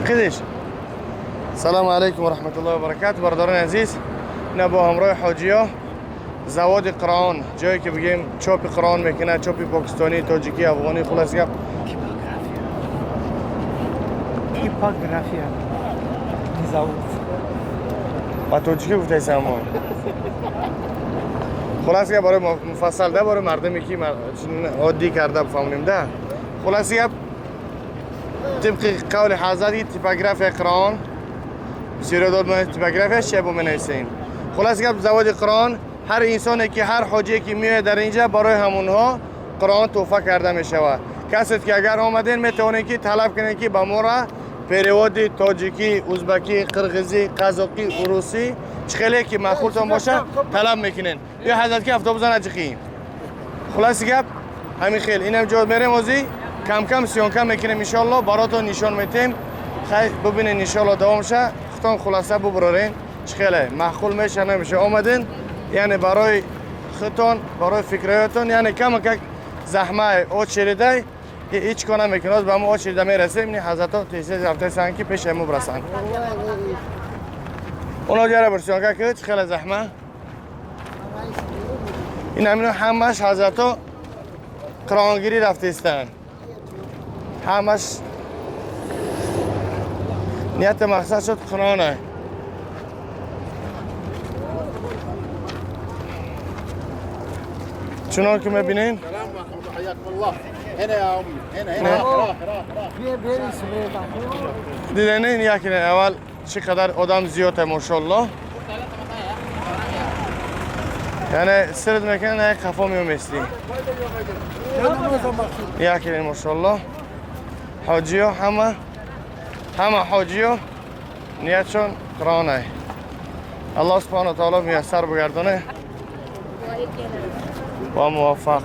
قدش سلام علیکم و رحمت الله و برکات. برادران عزیز، اینا با همراه حاجیا زواد قرآن، جایی که بگیم چاپ قرآن میکنه، چاپ پاکستانی، تاجیکی، افغانی، خلاص گپ تیپوگرافیا زاوود با تاجیکی گفته سامان. خلاص گپ برای مفصل ده، برای مردمی که عادی کرده بفهمیم ده. خلاص گپ طبق قول حضرت تیپوگرافیا قرآن بسیار داد من تیپوگرافیا چه بو منویسین. خلاص گپ زواد قرآن هر انسانی که هر حاجی که میاد در اینجا برای همونها قرآن تحفه کرده میشود. کسی که اگر آمدین میتونین که طلب کنین که به ما را перевод تاجیکی، ازبکی، قرغیزی، قزاقی، روسی چخلی که مخورتون باشه طلب میکنین. یا حضرت که افتاب زن اجخی. خلاص گپ همین خیلی اینم جا میریم ازی کم کم съёмка میکنیم ان شاء الله براتون نشان میتیم. خیلی ببینین ان شاء الله دوام شه. خودتون خلاصه ببرین چخلی معقول میشه نمیشه. آمدین یعنی برای خودتون، برای فکرهایتون، یعنی کم کم زحمه очереди هیچ کار نمیکنه. به ما очереди میرسیم. این حضرت ها تیز رفته سن که پیش ما برسن. اونا جره بر съёмка که خیلی زحمه. این همین همش حضرت ها قرآنگیری رفته استن. همش نیت مقصد شد قرآنه. چنان که میبینین حياكم الله. هنا يا امي، هنا هنا راح راح راح. دیدن این یکی اول چقدر آدم زیاده ماشاءالله. یعنی سرد میکنن یک قفا میومستی. یکی ماشاءالله حاجی ها همه حاجی ها نیتشون قرآنه. الله سبحانه و تعالی میسر بگردانه و موفق.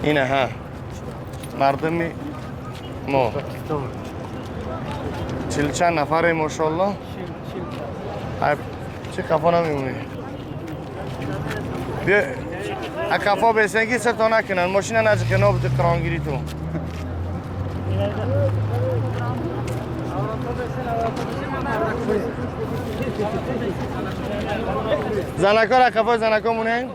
اینه ها مردمی ما چل چند نفره ماشاءالله. چه قفا نمیمونی بیا قفا بیسنگی سر تا نکنن ماشین نزدیک نابود قرآنگیری تو. زنکا را قفا زنکا مونه.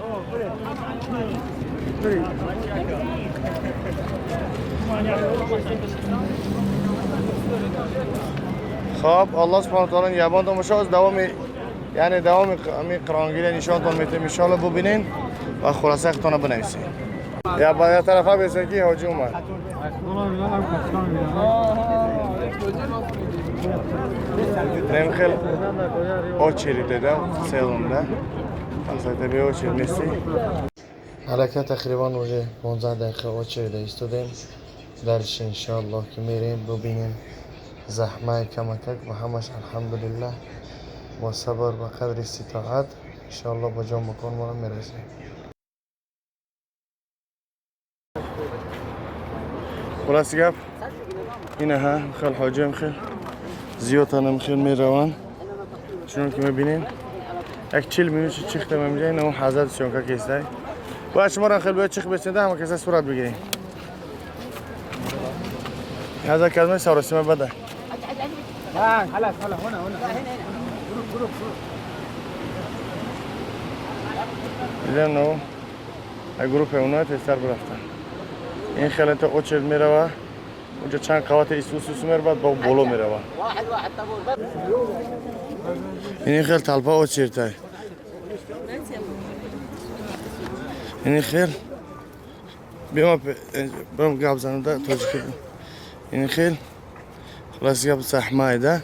خب الله سبحانه و تعالی یابان تو مشاز دوام، یعنی دوام می قرآنگیری نشان تون میتیم ان شاء الله ببینین و خلاصه خودتون بنویسین. یا با طرفا بسکی حاجی اومد. نمیخل очереди да целом да. Аз би очередь нести. حرکت تقریبا уже 15 دقیقه очереди ایستادیم. درش انشالله که میریم ببینیم زحمه کمکک و همش الحمدلله با صبر و قدر استطاعت انشالله با جان مکان ما میرسیم. خلاص گپ اینه ها خیلی حاجی خیلی زیاد هم خیلی میروان. چون که میبینین یک 40 минут چیخته میجه. اینه اون حضرت съёмка کیسته. باید شما را خیلی باید چیخ بسنده همه کسا صورت بگیریم. هذا كلمة سورسيما بدأ. خلاص خلاص هنا هنا لأنه گروه اونا تستر برفتن. این خیلی تا очередь میروه. اونجا چند قوات ایسوس میره بعد با بالا میروه. این خیلی толпа очередь. این خیلی بیام برم گپ زنم ده تاجیکی. این خیلی خلاص گپ زحمه ده.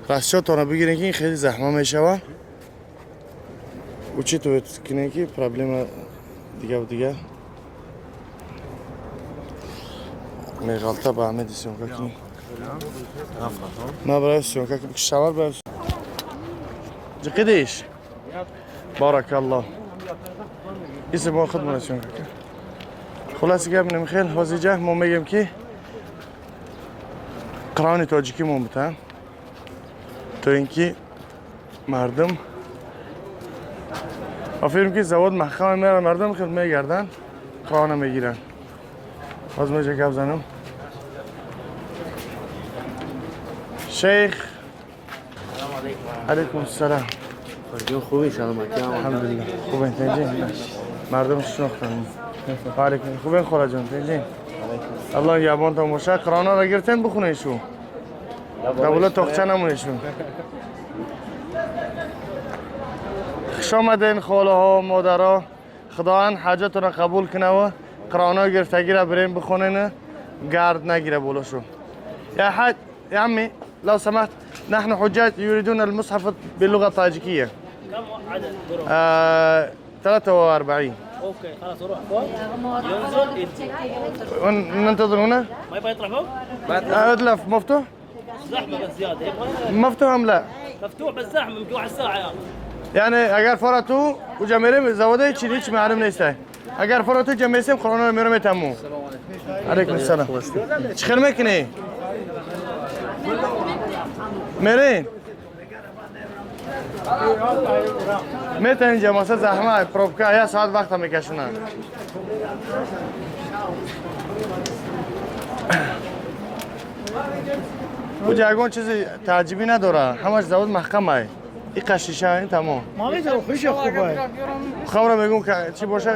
расчётона بگیرین که این خیلی زحمه میشوه. учитывать کنین که проблема دیگه و دیگه میغلطه به همه دی съёмка کنیم. ما برای съёмка کنیم شوار برای قديش بارك الله اسم خدمة съёмка. خلاص گپ نمیخیل حاضر ما میگم که قرآن تاجیکی مون بودن تا اینکه مردم آفرین که زواد محکم میرن مردم خیلی میگردن قرآن میگیرن. باز ما گپ زنم. شیخ علیکم السلام. خوبی سلامتی الحمدلله. خوبین تنجین؟ مردم شناختن. علیکم. خوبین خاله جان تنجین؟ الله یابانتان باشه. قرآن را گرفتن بخونه شو. قبوله تاقچه نمونه شو. خوش آمدین خاله ها مادرها. خداوند حاجتون را قبول کنه و قرآن ها گرفتگی را بریم بخونین گرد نگیره بالا شو. یا حاج یا عمي لو سمحت نحن حجاج يريدون المصحف باللغة الطاجيكية. كم عدد قرون؟ 43. اوكي خلاص روح فوق ينزل ينزل. ننتظر هنا؟ ما يبغى يطلع فوق؟ اطلع مفتوح؟ زحمة بس زيادة يبغى. مفتوح ام لا؟ مفتوح بس زحمة يمكن واحد ساعة يا. یعنی اگر فراتو اوجا میریم زواده چی هیچ معلوم نیست. اگر فراتو جمع میسیم قرآن رو میرم تمو. علیکم السلام. چخیر میکنی؟ میرین؟ میتونی اینجا مثلا زحمه پروبکا یا ساعت وقت هم میکشونن. اوجا اگون چیزی تعجبی نداره، همش زود محکمه. این قشیشه این تمام. ما میدونم خوش خوبه. خبر میگم که چی باشه؟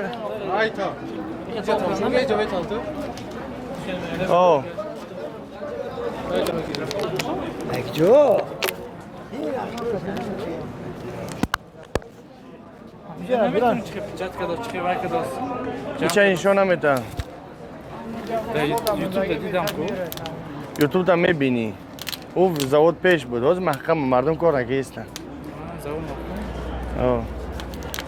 آه. جو. چه اینشون نمیتن؟ یوتیوب دیدم کو. یوتیوب تا میبینی. او زود پیش بود. باز محکم مردم کار نکردن. آه.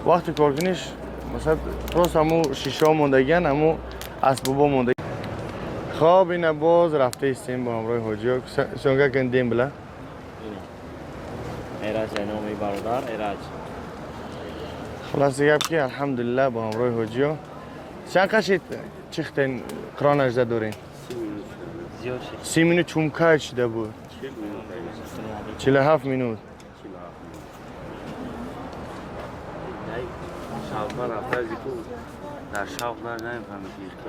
وقتی کار کنیش مثلا پروس همو شیشه موندگن همو اسبابا موندگن. خب اینا باز رفته استیم با همراه حاجی ها سونگا کندیم بلا. ایراج نامی برادر ایراج. خلاص گپ که الحمدلله با همراه حاجی ها. چند قشید چختین قرآن اجده دارین؟ 30 minut چون شده بود؟ 47 minut.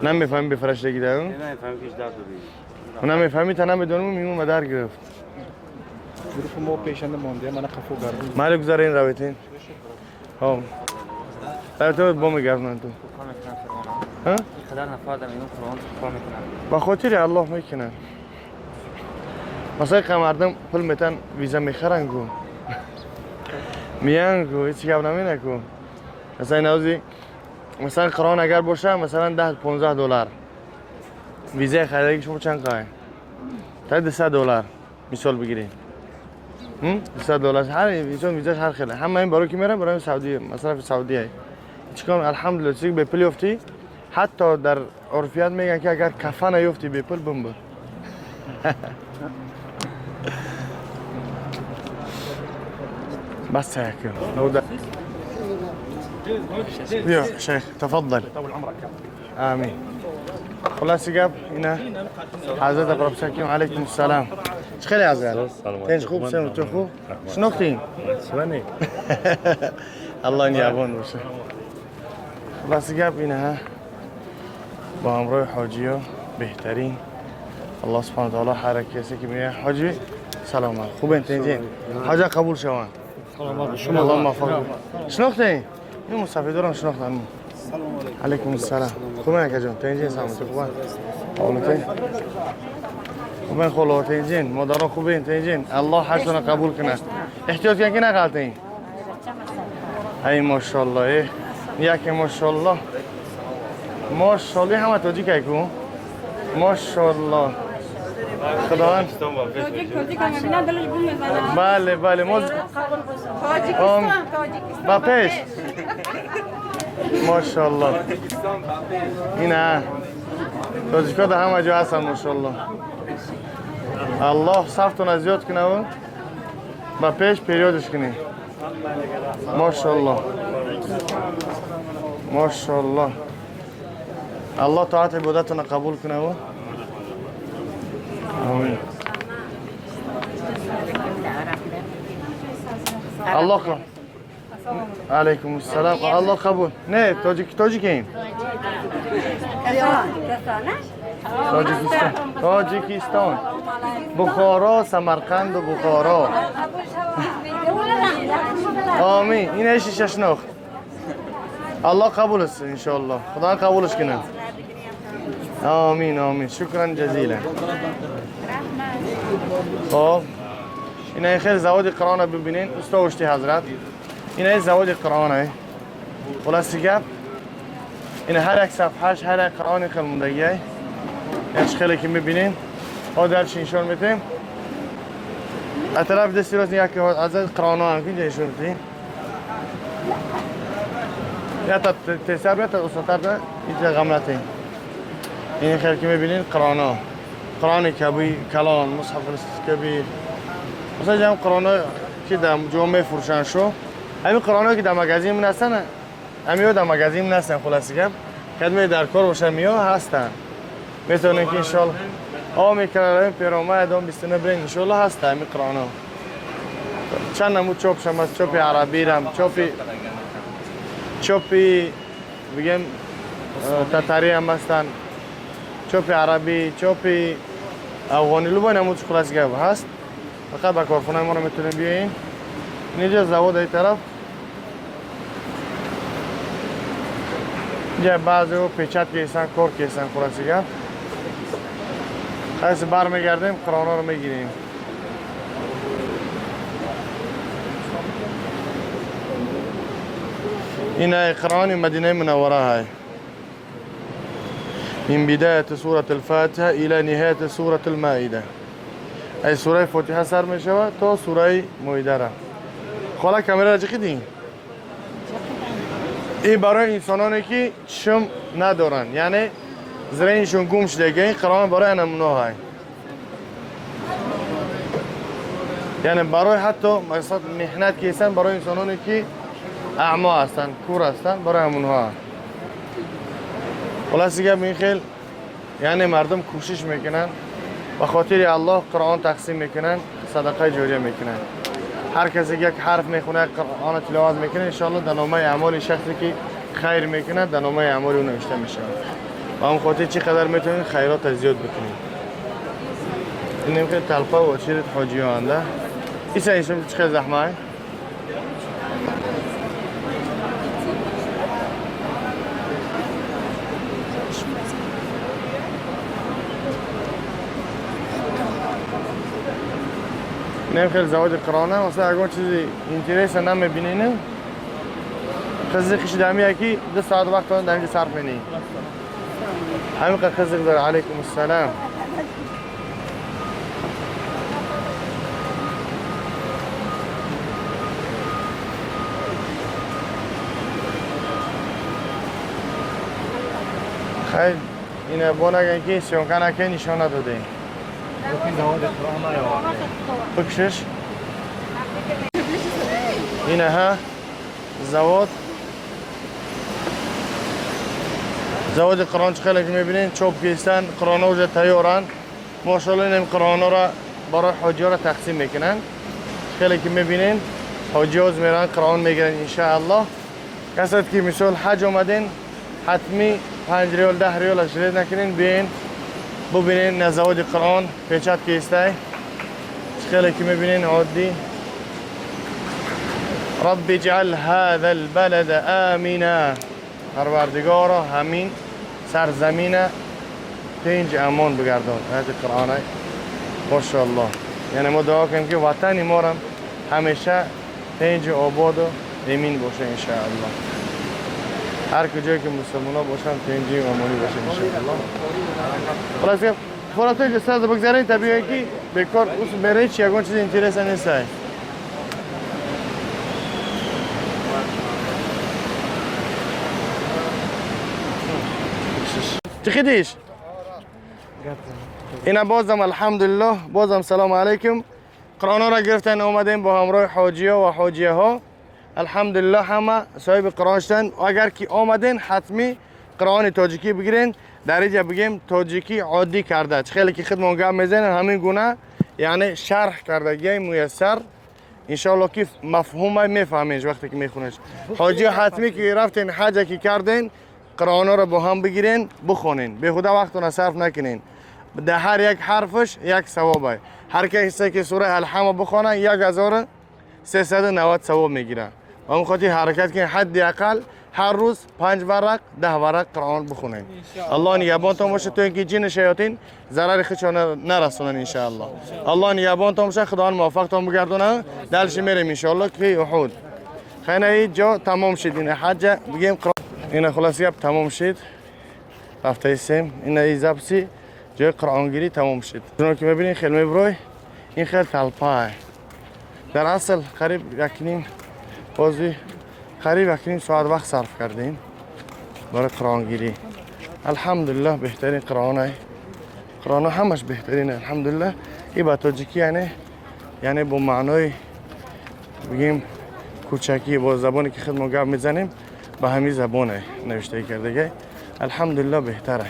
نمیفهمی به فرشتگی دارم؟ نمیفهمی که در داری. نمیفهمی تا نمیدونم میمون مدار گرفت. گروه ما پیشنده مونده من قفو گردم. مال گذارین رابطین. ها. رابطه با میگم من تو. ها؟ قدر نفر دارم اینو قرآن کار میکنن. با خاطر الله میکنن. مثلا که مردم پول میتن ویزا میخرن کو. میان کو هیچ گپ نمینه کو. مثلا نوزی مثلا قرآن اگر باشه مثلا 10 15 دلار ویزای خریداری شما چند قای؟ تا 200 دلار مثال بگیریم. 200 دلار هر انسان ویزاش هر خیلی همه این برای کی میرن؟ برای سعودی مصرف سعودی. چیکار الحمدلله چیزی به پول یافتی حتی در عرفیت میگن که اگر کفن یافتی به پول بمبر. بس هيك. يا شيخ تفضل. طول عمرك. آمين. خلاص جاب هنا حضرت بربسكم. عليكم السلام. شخير يا زلمه؟ تنش خوب سنو تو خوب؟ شنوختين؟ سواني. الله يعاون باشه. خلاص جاب هنا با همراه حاجی بهترین. الله سبحانه وتعالى حرکت کسی که میگه حاجی سلام خوب انتین حاجی قبول شوان. الله موفق. شناختین؟ این مسافر شناختن. علیکم السلام. خوبه اکا جان تنجین سلامتی خوبه؟ حالتین؟ خوبه خلا تنجین مادران خوبه تنجین الله حجتون قبول کنه. احتیاط کن که نغلطین. ای ماشاءالله یکی ماشاءالله ماشاءالله همه تاجیک کو ماشاءالله خداوند. بله بله ما با پیش ماشاءالله اینا تاجیکا در همه جا هستن ماشاءالله. الله صفتون زیاد کنه و با پیش پریودش کنی ماشاءالله ماشاءالله. الله طاعت عبادتتون قبول کنه و آمین. الله قبول. علیکم السلام. الله قبول. نه تاجیکیم. تاجیکستان. تاجیکستان. بخارا، سمرقند و بخارا. آمین. این شیشش نخت. الله قبول است انشالله. خدا قبولش کنه. آمین آمین. شکرا جزیلا. خب اینا خیلی زواد قرآن ببینین استا وشتی حضرت. اینا زواد قرآنه. خلاص گپ این هر یک صفحهش هر یک قرآن خیلی موندگیه. این خیلی که میبینین ها درش نشون میتیم. اطراف دستی راست یک از قرآن هم که نشون میتیم. یا تا تسر یا تا وسطتر ده اینجا غملته. این خیلی که میبینین قرآن ها. قرآن کبیر کلان مصحف کبیر. مثلا جمع قرآن که در جامعه فروشن شو. همین قرآن ها که در مغازه من هستن همین در مغازه من هستن. خلاص گپ خدمت در کار باشه میا هستن. میتونن که انشالله آ میکرارم پیرامه ادام 29 برین انشالله هست همین قرآن ها. چند نمود چاپ شم از چاپ عربی رم چاپی بگم تتاری هم هستن، چاپ عربی، چاپ افغانی لوبای نمود خلاص گپ هست. فقط با کارخونه ما رو میتونیم بیاین. اینجا زواد این طرف اینجا بعضی ها پیچت کیسن کار کیسن. خلاص گپ خلاص برمیگردیم قرآن رو میگیریم. این قرآن مدینه منوره های من بداية سورة الفاتحة إلى نهاية سورة المائدة. ای سوره فاتحه سر می شود تا سوره مائده را. خاله کامرا را چقدی؟ این برای انسانانی که چشم ندارن، یعنی زرینشون گم شده، این قرآن برای نمونه های. یعنی برای حتی مثلا محنت کیسن برای انسانانی که اعما هستن، کور هستن، برای همونها. خلاص دیگه این خیلی یعنی مردم کوشش میکنن به خاطر الله قرآن تقسیم میکنن، صدقه جاریه میکنن. هر کسی که یک حرف میخونه قرآن تلاوت میکنه انشالله در نامه اعمال شخصی که خیر میکنه در نامه اعمال او نوشته میشه. و هم خاطر چقدر میتونین خیرات زیاد بکنین. این خیلی تلپا و چیرت حاجی آنده. ایسا ایسا چقدر زحمه؟ نیم خیلی زواد قرآنه مثلا اگر چیزی اینترس نمیبینین خزیقش دمی یکی 2 ساعت وقت در اینجا صرف منی همین قدر خزیق داره. علیکم السلام. خیلی اینه با نگن که سیونکن که نشان نداده. بکشش اینها زواد قرآن چه خیلی که میبینین چوب کیستن قرآن ها تیارن ماشاءالله. این قرآن ها را برای حاجی ها را تقسیم میکنن. خیلی که میبینین حاجی ها میرن قرآن میگیرن انشاءالله. کسایی که مثال حج آمدین حتمی 5 ریال 10 ریال اشتراک نکنین، بیاین ببینین نزواد قرآن پیچت کیسته. خیلی که میبینین عادی. رب اجعل هذا البلد آمنا. پروردگارا همین سرزمین 5 امان بگردان. آیت قرآن ماشاءالله. یعنی ما دعا کنیم که وطن ما را همیشه 5 آباد و امین باشه انشاءالله. هر کجایی که مسلمان ها باشن 5 امانی باشه انشاءالله. خلاص خلاص جسد بگذارین طبیعی که بیکار اوس میره چی یگان چیز اینترس نیست. چقدیش؟ اینا بازم الحمدلله، بازم سلام علیکم. قرآن را گرفتن اومدیم با همراه حاجی ها و حاجیه ها. الحمدلله همه صاحب قرآن شدن. اگر که آمدین حتمی قرآن تاجیکی بگیرین. در اینجا بگیم تاجیکی عادی کرده. خیلی که خودمون گپ میزنن همین گونه یعنی شرح کردگی میسر انشالله که مفهوم میفهمینش وقتی که میخونش. حاجی حتمی که رفتین حج که کردین قرآن را با هم بگیرین بخونین، به خدا وقتتون صرف نکنین. در هر یک حرفش یک ثوابه. هر کسی که سوره الحمد بخونه 1390 ثواب میگیره. و اون خاطر حرکت کنید حداقل هر روز 5 ورق 10 ورق قرآن بخونید. الله نگهبانتون باشه تو اینکه جن شیاطین ضرر خودشون نرسونن ان شاء الله. الله نگهبانتون باشه، خداوند موفقتون بگردونه. دلش میریم ان شاء الله که احد. خیلی اینجا تمام شد این حج بگیم قرآن. این خلاص گپ تمام شد. رفته ایستیم این ای записи جای قرآنگیری تمام شد. چون که میبینین خیلی میبروی این خیلی толпа. در اصل قریب 1.5 بازی قریب 1.5 ساعت وقت صرف کردیم برای قرآنگیری. الحمدلله بهترین قرآنه. قرآن همش بهترینه الحمدلله. این با تاجیکی یعنی با معنای بگیم کوچکی با زبانی که خودمون گپ میزنیم به همین زبانه نوشته کرده. الحمدلله بهتره.